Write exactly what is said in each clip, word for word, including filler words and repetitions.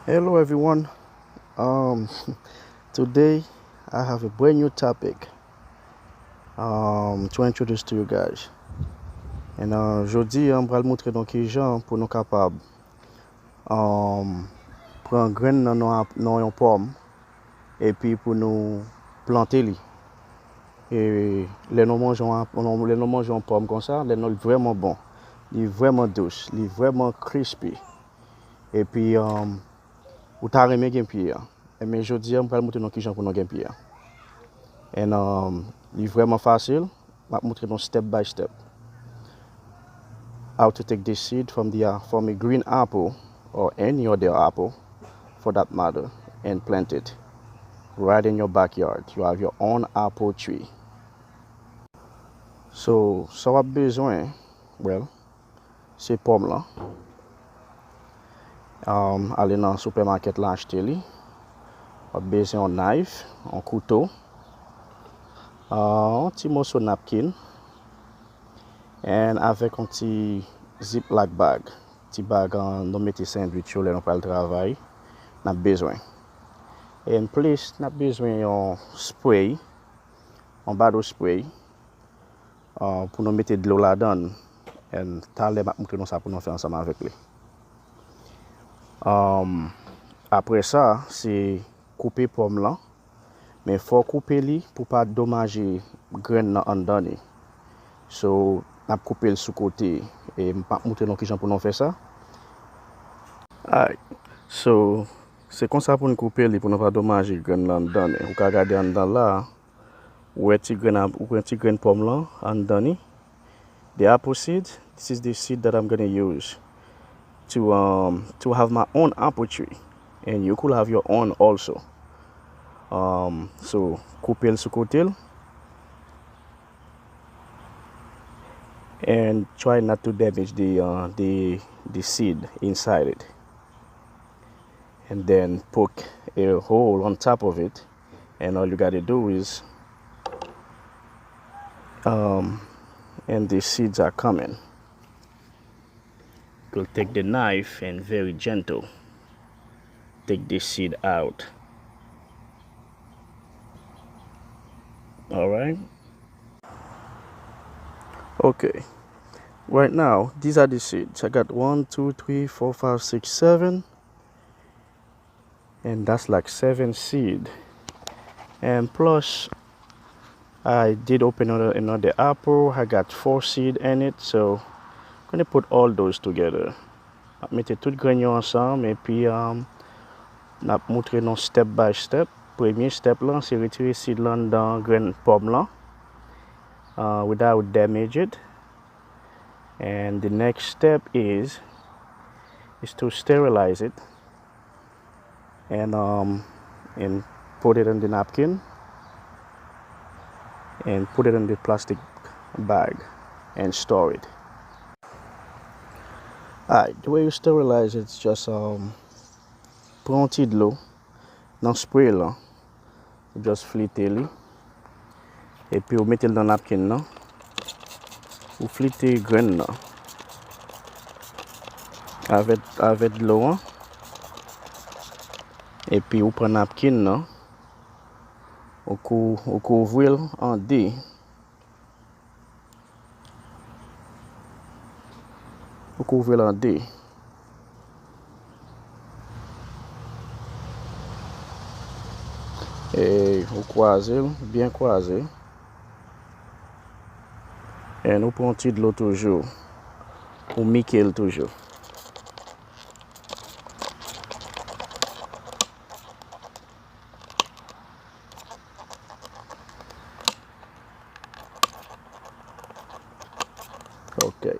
Hello everyone. Um, today I have a brand new topic um, to introduce to you guys. And uh, jodi a, m pral montre nou kijan pou nou kapab um, pran grenn nan, nan, nan yon pòm epi pou nou plante li. E lè nou manje yon, lè nou manje yon pòm konsa, lè nou li vrèman bon, li vrèman dous, li vrèman crispy. Epi um, ou ta renmen gen pye a. Enben jodi a, m pral montre nou kijan pou nou gen pye a. And um, li vrèman fasil. M ap montre nou step by step how to take the seed from the uh, from a green apple or any other apple for that matter and plant it right in your backyard. You have your own apple tree. So, sa w ap bezwen, well, se pòm lan. Um, ale nan supermarket lan achte li. W ap bezwen yon knife, yon kouto, uh, yon ti moso napkin, and avèk yon ti ziplock bag, ti bag uh, nou mete sandwich yo lè nou pral travay, n ap bezwen. And plus, n ap bezwen yon spray, yon bado spray, uh, pou nou mete dlo ladan l. And talè m ap montre nou sa pou nou fè ansanm avèk li. Um, apre sa, se koupe pòm lan. Men fò w koupe li pou pa domaje grenn nan anndan li. So, n ap koupe l sou kote. E m ap montre nou kijan pou nou fè sa. Alright. So, se konsa pou n koupe li pou nou pa domaje grenn nan anndan li. Ou ka gade anndan la. Ou wè ti grenn, ou wè ti grenn pòm lan anndan li. The apple seed, this is the seed that I'm gonna use to um to have my own apple tree, and you could have your own also. Um, so koupe l sou kote l, and try not to damage the uh, the the seed inside it, and then poke a hole on top of it, and all you gotta do is um and the seeds are coming. You'll take the knife and very gentle take the seed out. All right. Okay. Right now, these are the seeds. I got one, two, three, four, five, six, seven. And that's like seven seed. And plus, I did open another, another apple. I got four seed in it, so I'm gonna put all those together. M ap mete tout grenn yo ansanm, epi um, n ap montre nou step by step. Premye step lan, se retire seed lan anndan grenn pòm lan uh, without damage it. And the next step is is to sterilize it and um and put it in the napkin and put it in the plastic bag and store it. Alright, the way you sterilize it is just um pran yon ti dlo nan spray lan. Ou just flite li. Epi ou mete l nan napkin nan. Ou flite grenn nan avèk, avèk dlo an. Epi ou pran napkin nan. Ou, kou, ou kouvri l an de. Ou kouvri l an de. E ou kwaze l, byen kwaze. E nou pran ti dlo toujou. Ou mike l toujou. Okay.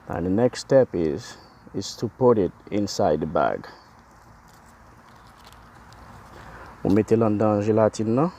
Now the next step is is to put it inside the bag. Ou mete l anndan jelatin nan.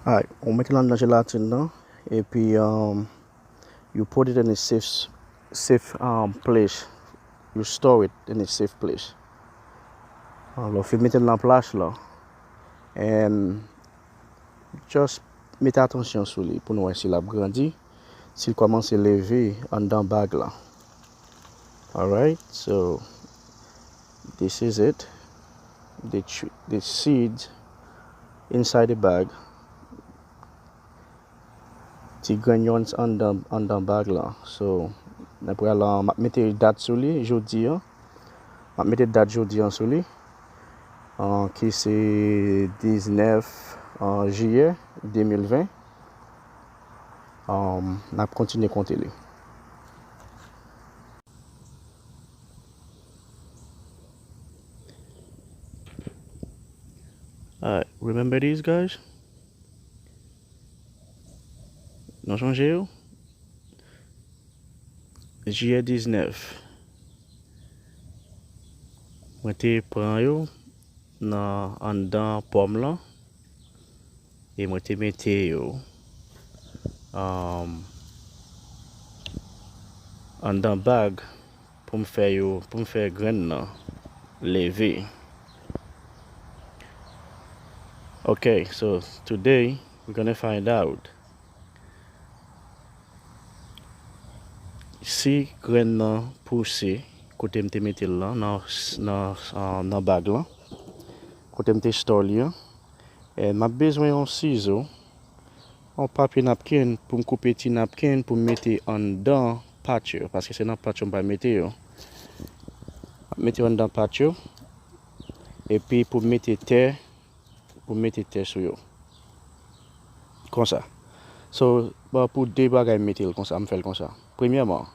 Alright, ou mete l anndan jelatin nan epi um, you put it in a safe, safe um, place. You store it in a safe place. Alò, fin mete l nan plas la. And just mete atansyon sou li pou nou wè si l ap grandi, si l kòmanse leve anndan bag la. Alright, so This is it. The, tr- the seeds inside the bag. Ti grenn yo anndan, anndan bag lan. So, n ap pral, uh, m ap mete dat sou li jodi an. M ap mete dat jodi an sou li, uh, ki se diznèf, uh, jiyè de mil ven. Um, n ap kontinye konte li. Alright, remember these guys? Nou sonje yo? Jiyè diznèf. Mwen te pran yo nan anndan pòm lan e mwen te mete yo, um, anndan bag pou m fè yo, pou m fè grenn nan leve. Okay, so today we're gonna find out si grenn nan pouse kote m te mete l lan, nan, nan, nan bag lan, kote m te store li an. E m ap bezwen yon sizo, yon papye napkin pou m koupe ti napkin pou m mete anndan pat yo, paske se nan pat yo m pral mete yo. M ap mete yo anndan pat yo, epi pou m mete tè, pou m mete tè sou yo. Konsa. So, bon, pou de bagay m mete l konsa, m fè l konsa. Premyèman,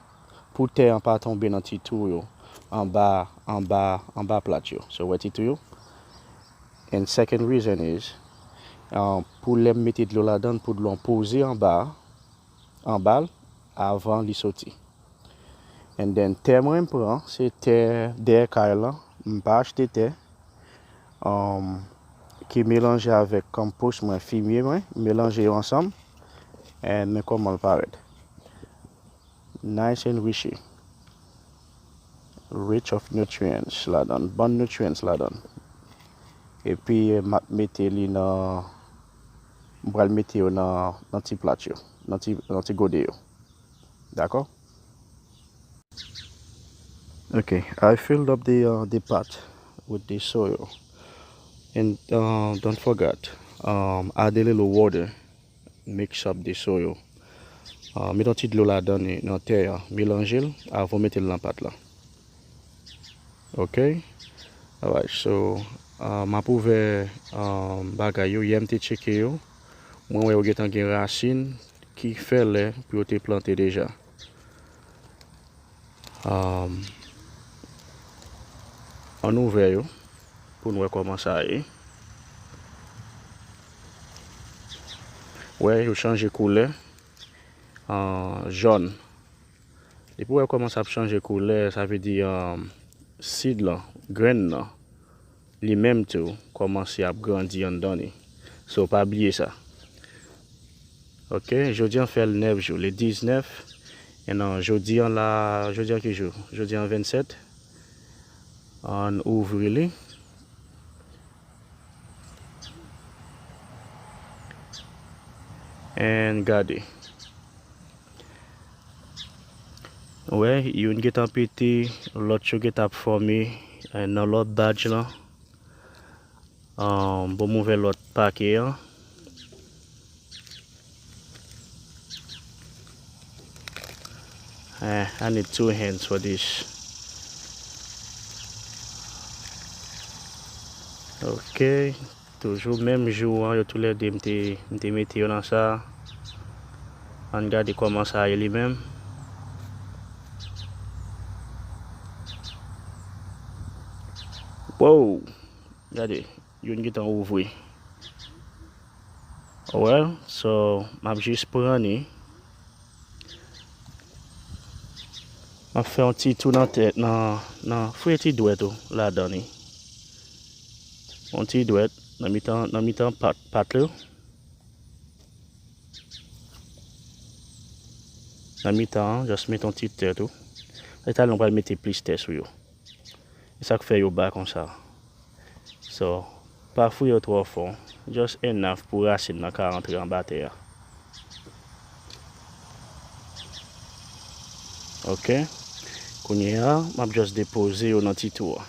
pou tè an pa tonbe nan ti twou yo, anba, anba, anba plat yo. So, wè ti twou yo? And second reason is, uh, pou lè m mete dlo ladan l, pou dlo an poze anba, anba l, avan li soti. And then, tè mwen m pran, se tè dèyè kay lan. M pa achte tè, um, ki melanje avèk konpos mwen, fimye mwen, m melanje yo ansanm. And men kòman l parèt. Nice and richy. Rich of nutrients ladan, bon nutrients ladan. Epi, eh, m ap mete li nan, m pral mete yo nan, nan ti plat yo, nan ti, nan ti gode yo. Dakò? Okay, I filled up the, uh, the pot with the soil. And, uh, don't forget, um, add a little water, mix up the soil. Uh, met yon ti dlo ladan li, nan tè a, melanje l avan w mete l nan pat la. Okay? Alright, so, uh, m ap ouvè, uh, bagay yo. Yè m te tcheke yo. Mwen wè yo gentan gen rasin ki fè lè pou yo te plante deja. Um, ann ouvè yo pou n wè kòman sa ye. Wè, yo chanje koulè, uh, jòn. Depi w wè kòman sa ap chanje koulè, sa vle di, um, seed lan, grenn nan, li menm tou kòmanse ap grandi anndan li. So, pa bliye sa. Ok, jodi an fè l nèf jou, le diznèf. E non, jodi an la, jodi an ki jou? Jodi an vennsèt. Ann ouvri li. And gade. Wè, youn gentan pete, lòt yo gentan ap fòme, eh, nan lòt batch lan. Ah, bon, m ouvè lòt pake an. Eh, I need two hands for this. Ok. Toujou menm jou an, yo toulède m te, m te mete yo nan sa. Ann gade kòman sa ye li menm. Wow! Gade, youn gentan ouvri. Well, so, m ap jis pran li. M ap fè yon ti tou nan tèt, nan, nan, fouye ti dwèt ou ladan li. Yon ti dwèt nan mitan, nan mitan pat, pat li. Nan mitan an, just met yon ti tè tou. E talè nou pral mete plis tè sou yo. E sa k fè yo ba konsa. So, pa fouye yo twò fon. Just enough pou rasin nan ka antre anba tè a. Ok. Kounye a, m ap just depoze yo nan ti tou a.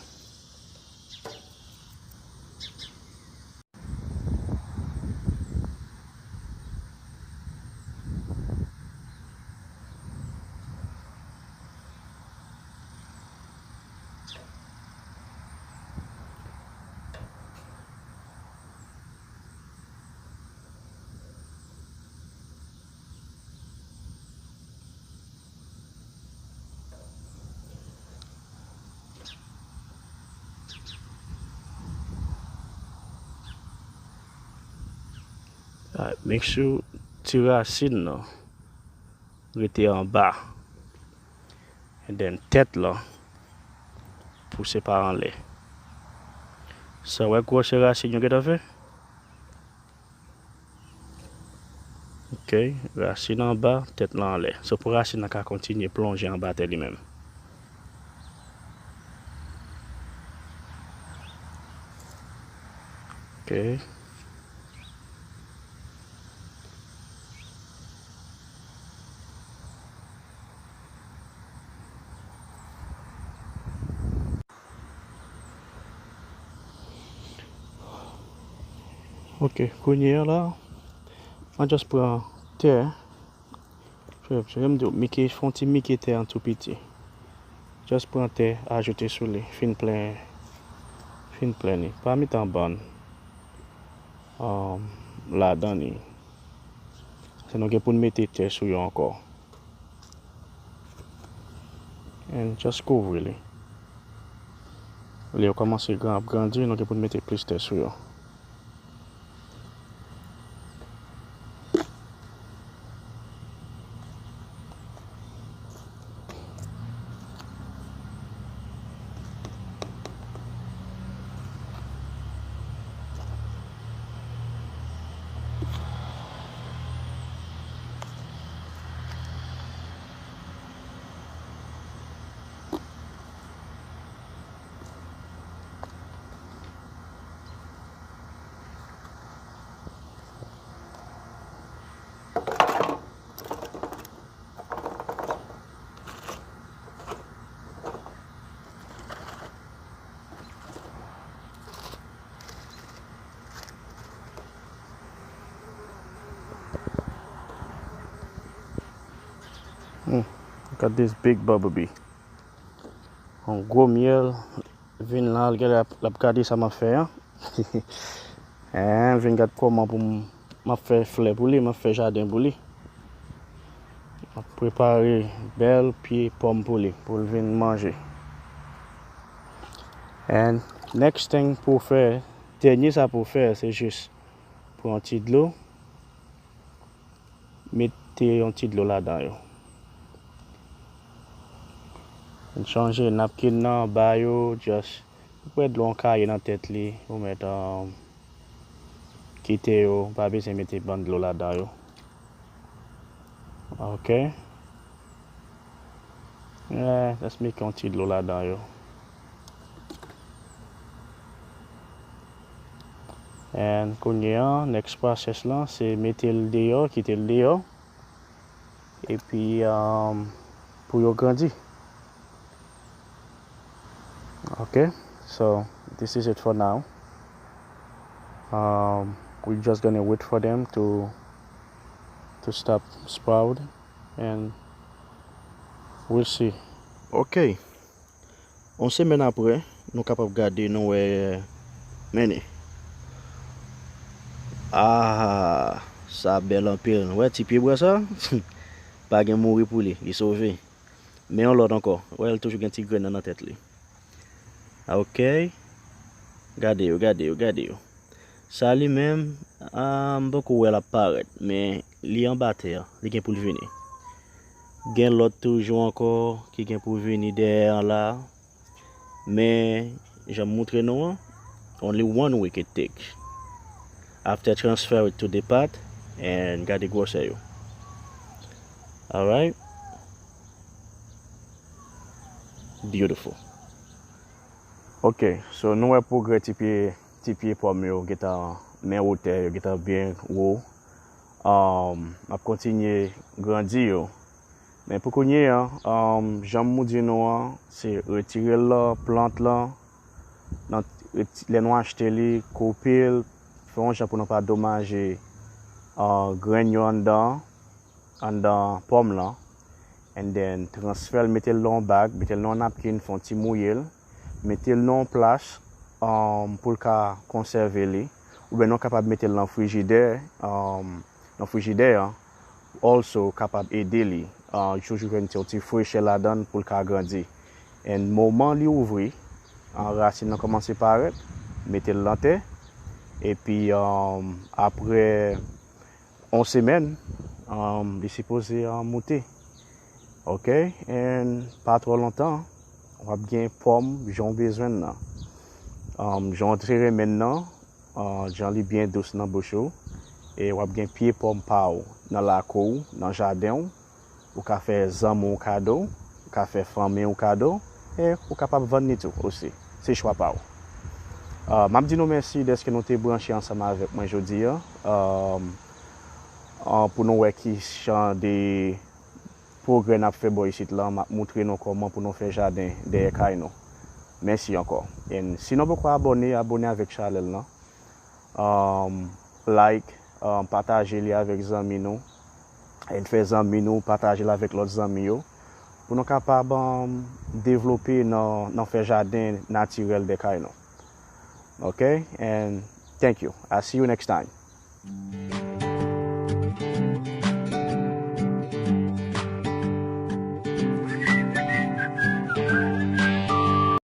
Alright, make sure ti rasin nan rete anba. And then tèt lan pouse pa anlè. Sa w wè gwosè rasin yo gentan fè? Ok, rasin anba, tèt lan anlè. So pou rasin nan ka kontinye plonje anba tè li menm. Ok. Ok, kounye a la, mwen just pran tè. Frè, frè, m di w, mike, fè yon ti mike tè an tou piti. Just pran tè, ajoute sou li, fin plen, fin plen li. Pa met anbann, um, ladan li. Paske nou gen pou n mete tè sou yo ankò. And just kouvri li. Lè yo kòmanse gran, ap grandi, nou gen pou n mete plis tè sou yo. Hmm. Look at this big bumblebee. Yon gwo myèl vin la, l ap gade sa m ap fè an. Eh, vin gad kòman pou m, m ap fè flè pou li, m ap fè jaden pou li. M ap prepare bèl pye pòm pou li, pou l vin manje. And next thing pou w fè, dènye sa pou w fè, se jis pran yon ti dlo, mete yon ti dlo ladan yo. Chanje napkin nan, ba yo, just ou pran dlo an kaye nan tèt li, ou mèt, um, kite yo, pa bezwen mete bann dlo ladan yo. Ok. Yeah, just mete yon ti dlo ladan yo. And kounye an, next process lan, se mete l deyò, kite l deyò. Epi, um, pou yo grandi. Ok, so this is it for now. Um, we just gonna wait for them to to stop sprout and we'll see. Ok. Yon semèn apre, nou kapab gade, nou wè, men, ah, sa bèl anpil. Nou wè ti pye bwa sa? Pa gen mouri pou li, li sove. Men yon lòt ankò, wè, l toujou gen ti grenn nan nan tèt li. Ok. Gade yo, gade yo, gade yo. Sa li menm, ah, m poko wè l ap parèt, men li anba tè a, li gen pou l vini. Gen lòt toujou ankò ki gen pou vini dèyè an la, men jan m moutre nou an, only one week it take. After transfer it to the pot and gade gwosè yo. Alright. Beautiful. Ok, so nou wè pwogrè ti pye, ti pye pòm yo gentan men wotè, yo gentan byen wo. Um, m ap kontinye grandi yo. Men pou kounye a, um, jan m di nou an, se retire l lan plant lan, nan, reti-, lè nou achte li, koupe l, fè yon jan pou nou pa domaje, uh, grenn yo anndan, anndan pòm lan, and then transfè l, mete l nan yon bag, mete l nan yon napkin, fè yon ti mouye l, mete l nan yon plas, um, pou l ka konsève li, oubyen nou kapab mete l nan frijidè, um, nan frijidè an, also kapab ede li, uh, toujou jwenn yon ti frechè ladan l pou l ka grandi. And moman li ouvri, uh, rasin nan kòmanse parèt, mete l nan tè, epi, um, apre On semèn, um, li sipoze, um, moute. Ok, and pa twò lontan, w ap gen pòm jan w bezwen l nan. Um, jan w te renmen l nan, uh, jan li byen dous nan bouch ou, e w ap gen pye pòm pa w nan lakou w, nan jaden w, ou ka fè zanmi w kado, ou ka fè fanmi w kado, e ou kapab vann li tou osi. Se chwa pa w. Uh, m ap di nou mèsi dèske nou te branche ansanm avèk mwen jodi a. Um, uh, pou nou wè ki jan de pwogrè n ap fè bò isit la, m ap moutre nou kòman pou nou fè jaden dèyè kay nou. Mèsi ankò. And si nou poko abòne, abòne avèk chanèl lan. Um, like, um, pataje li avèk zanmi nou. And fè zanmi nou pataje l avèk lòt zanmi yo. Pou nou kapab, um, devlope nan, nan fè jaden natirèl dèyè kay nou. Ok? And thank you. I see you next time.